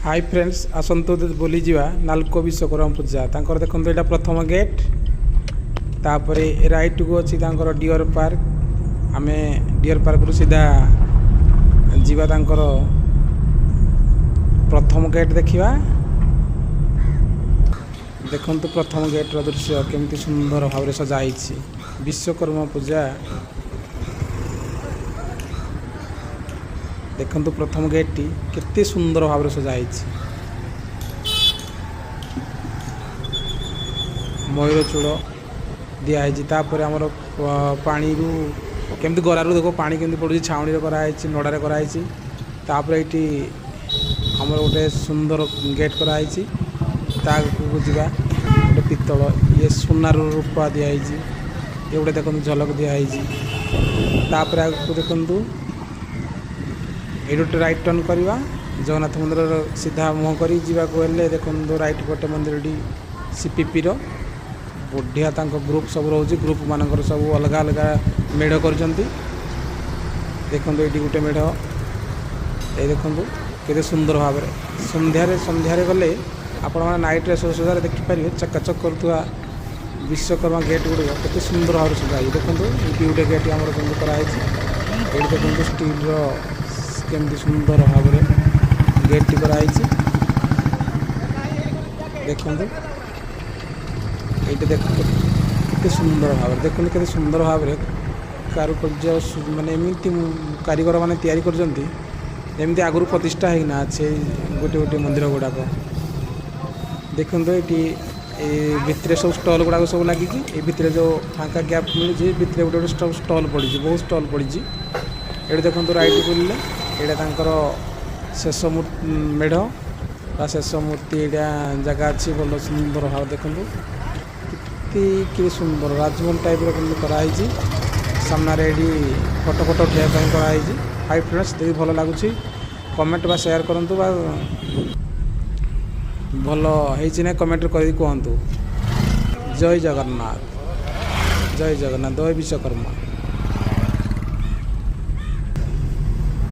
High friends, ଆସନ୍ତୁ ବୁଲିଯିବା ନାଲକୋ ବିଶ୍ୱକର୍ମା ପୂଜା। ତାଙ୍କର ଦେଖନ୍ତୁ, ଏଇଟା ପ୍ରଥମ ଗେଟ୍। ତାପରେ ରାଇଟ୍କୁ ଅଛି ତାଙ୍କର ଡିଅର୍ ପାର୍କ। ଆମେ ଡିଅର୍ ପାର୍କରୁ ସିଧା ଯିବା, ତାଙ୍କର ପ୍ରଥମ ଗେଟ୍ ଦେଖିବା। ଦେଖନ୍ତୁ, ପ୍ରଥମ ଗେଟ୍ର ଦୃଶ୍ୟ କେମିତି ସୁନ୍ଦର ଭାବରେ ସଜା ହେଇଛି। ବିଶ୍ୱକର୍ମା ପୂଜା। ଦେଖନ୍ତୁ, ପ୍ରଥମ ଗେଟ୍ଟି କେତେ ସୁନ୍ଦର ଭାବରେ ସଜା ହେଇଛି। ମୟୂର ଚୂଳ ଦିଆହେଇଛି। ତାପରେ ଆମର ପାଣିରୁ କେମିତି, ଗରାରୁ ଦେଖ ପାଣି କେମିତି ପଡ଼ୁଛି। ଛାଉଣିରେ କରାହେଇଛି, ନଡ଼ାରେ କରାହେଇଛି। ତାପରେ ଏଇଠି ଆମର ଗୋଟେ ସୁନ୍ଦର ଗେଟ୍ କରାହେଇଛି। ତା ଆଗକୁ ଯିବା, ଗୋଟେ ପିତ୍ତଳ ଇଏ ସୁନାର ରୂପା ଦିଆହେଇଛି। ଇଏ ଗୋଟେ ଦେଖନ୍ତୁ, ଝଲକ ଦିଆହେଇଛି। ତାପରେ ଆଗକୁ ଦେଖନ୍ତୁ, ଏଇଠି ଗୋଟେ ରାଇଟ୍ ଟର୍ନ କରିବା। ଜଗନ୍ନାଥ ମନ୍ଦିରର ସିଧା ମୁହଁ କରି ଯିବାକୁ ହେଲେ, ଦେଖନ୍ତୁ, ରାଇଟ୍ ପଟେ ମନ୍ଦିରଟି ସିପିପିର। ବଢ଼ିଆ ତାଙ୍କ ଗ୍ରୁପ୍ ସବୁ ରହୁଛି। ଗ୍ରୁପ୍ ମାନଙ୍କର ସବୁ ଅଲଗା ଅଲଗା ମେଢ଼ କରିଛନ୍ତି। ଦେଖନ୍ତୁ, ଏଇଠି ଗୋଟେ ମେଢ଼। ଏଇ ଦେଖନ୍ତୁ, କେତେ ସୁନ୍ଦର ଭାବରେ ସନ୍ଧ୍ୟାରେ ଗଲେ ଆପଣମାନେ ନାଇଟ୍ରେ ସଜାରେ ଦେଖିପାରିବେ। ଚକାଚକ କରୁଥିବା ବିଶ୍ୱକର୍ମା ଗେଟ୍ ଗୁଡ଼ିକ କେତେ ସୁନ୍ଦର ଭାବରେ ସଜା ହେଇଛି। ଦେଖନ୍ତୁ, ଏଇଠି ଗୋଟେ ଗେଟ୍ ଆମର କେମିତି କରାହେଇଛି। ଏଇଠି ଦେଖନ୍ତୁ, ଷ୍ଟିଲ୍ର କେମିତି ସୁନ୍ଦର ଭାବରେ ଗେଟ୍ଟି କରାହେଇଛି। ଦେଖନ୍ତୁ, ଏଇଟା ଦେଖ, କେତେ ସୁନ୍ଦର ଭାବରେ, ଦେଖନ୍ତୁ, କେତେ ସୁନ୍ଦର ଭାବରେ କାରୁକାର୍ଯ୍ୟ, ମାନେ ଏମିତି କାରିଗର ମାନେ ତିଆରି କରିଛନ୍ତି, ଯେମିତି ଆଗରୁ ପ୍ରତିଷ୍ଠା ହେଇନା ଅଛି ଗୋଟେ ଗୋଟେ ମନ୍ଦିର ଗୁଡ଼ାକ। ଦେଖନ୍ତୁ, ଏଇଠି ଏ ଭିତରେ ସବୁ ଷ୍ଟଲ୍ ଗୁଡ଼ାକ ସବୁ ଲାଗିଛି। ଏ ଭିତରେ ଯେଉଁ ଫାଙ୍କା ଗ୍ୟାପ୍ ମିଳୁଛି, ଭିତରେ ଗୋଟେ ଗୋଟେ ସବୁ ଷ୍ଟଲ୍ ପଡ଼ିଛି, ବହୁତ ଷ୍ଟଲ୍ ପଡ଼ିଛି। ଏଇଠି ଦେଖନ୍ତୁ, ରାଇଟ୍ ବୁଲିଲେ ଏଇଟା ତାଙ୍କର ଶେଷ ମେଢ଼ ବା ଶେଷ ମୂର୍ତ୍ତି। ଏଇଟା ଜାଗା ଅଛି ଭଲ ସୁନ୍ଦର ଭାବେ। ଦେଖନ୍ତୁ, କେତେ କି ସୁନ୍ଦର ରାଜମହଲ ଟାଇପ୍ର କେମିତି କରାହେଇଛି। ସାମ୍ନାରେ ଏଇଠି ଫଟୋ ଫଟୋ ଉଠାଇବା ପାଇଁ କରାହେଇଛି। ହାଇ ଫ୍ରେଣ୍ଡସ୍, ଯଦି ଭଲ ଲାଗୁଛି କମେଣ୍ଟ ବା ସେୟାର କରନ୍ତୁ ବା ଭଲ ହେଇଛି ନା କମେଣ୍ଟ କରିକି କୁହନ୍ତୁ। ଜୟ ଜଗନ୍ନାଥ, ଜୟ ଜଗନ୍ନାଥ, ଜୟ ବିଶ୍ୱକର୍ମା।